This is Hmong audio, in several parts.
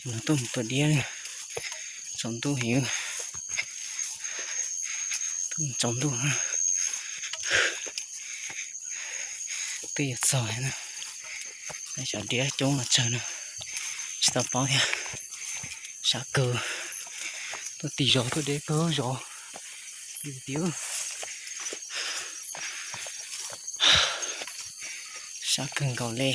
Nws tuaj mus tua diab, tsaus ntuj heev, tuaj mus tsaus ntuj, twb yuav txog na, cov diab coob los tsawg no, tsis tau paub thiab. Sab kawg, tuaj tim zos tuaj deb kawg zos, tiag, sab kawg nkaus li.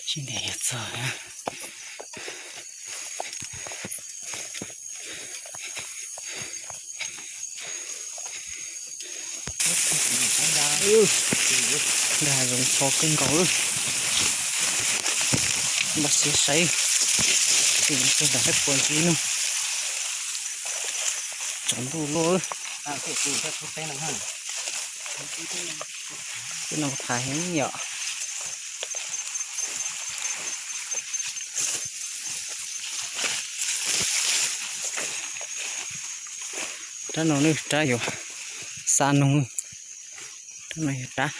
Sib ntev yuav txog. Dag zoov txho kawg nkaus, npaj siab saib, tig kawg nram hab puas ntsis no, tsaus ntuj luaj. Tej no thaiv heev yom. Rab no nws rab yuav xa noog, rab no yog rab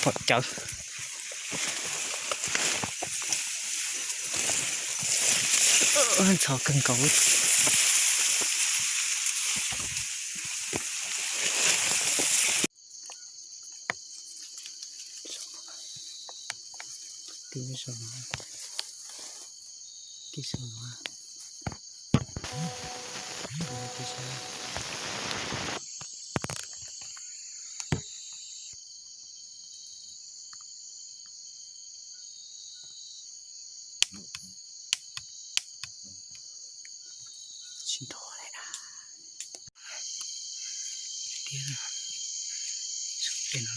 phom cawv, ntxhov kawg nkaus. Tig saum no, tig saum no, tig saum no. Tsis nrov li na. Tiag, pem no, pem no.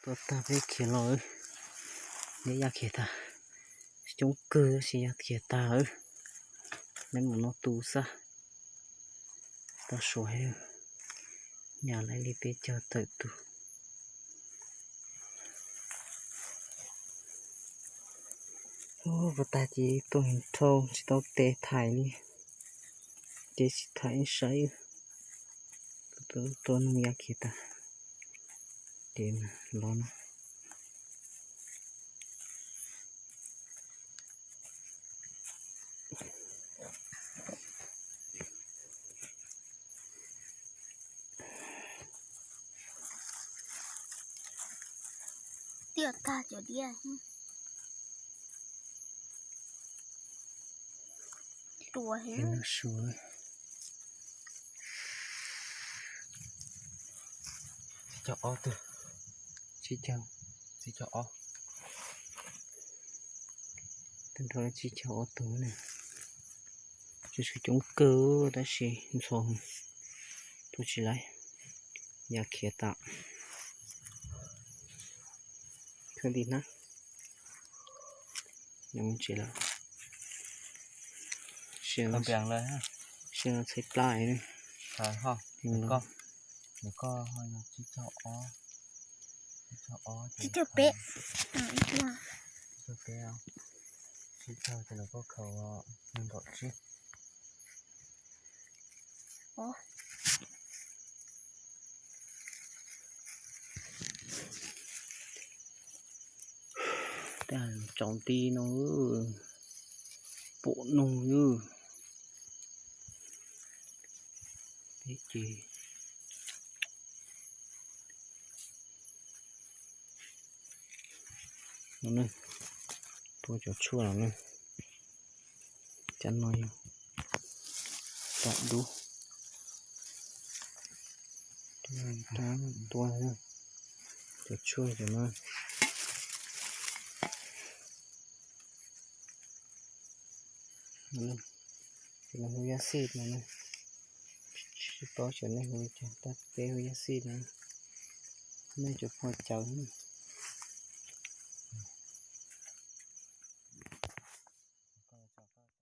Tuaj tag peb khiav los, neb ya khiav tag, coob kawg tab sis ya khiav tag lawm. Neb mus no tu xwb, tau suav, nyam lawv li peb caug tawm tus. Ub, puas tag ces tuaj heev dhau tsis tau tes thaij li, ces tsis thaij ib saib. Tua noog ya khiav tag, ces los no. tiaj tag cov diab. Tua heev. Su. Tsib caug ob tug. Tsib caug. Tsib caug ob. Tag nrho tsib caug ob tug ne. Tsw sw coob kawg tab sis ntxhov, tua tsis laib, ya khiav tas. Khawb li hnab, tsis lawm. Sia no txhais plab ne. Nws koj, nws koj tsib caug ob, tsib caug ob, tsib caug peb, tsib caug peb, tsib caug ces nws koj khaws nees nkaum tsib. Tsaus nti no, pom noog yog peb ces no ne, tua cov tshuaj no ne, cov no yog tam dub, tua cov tshuaj cov no. Cov no hu yaj xij no ne, tsis paub xyov nej hu li cas, tab peb hu yaj xij no, nej cov pog cawv.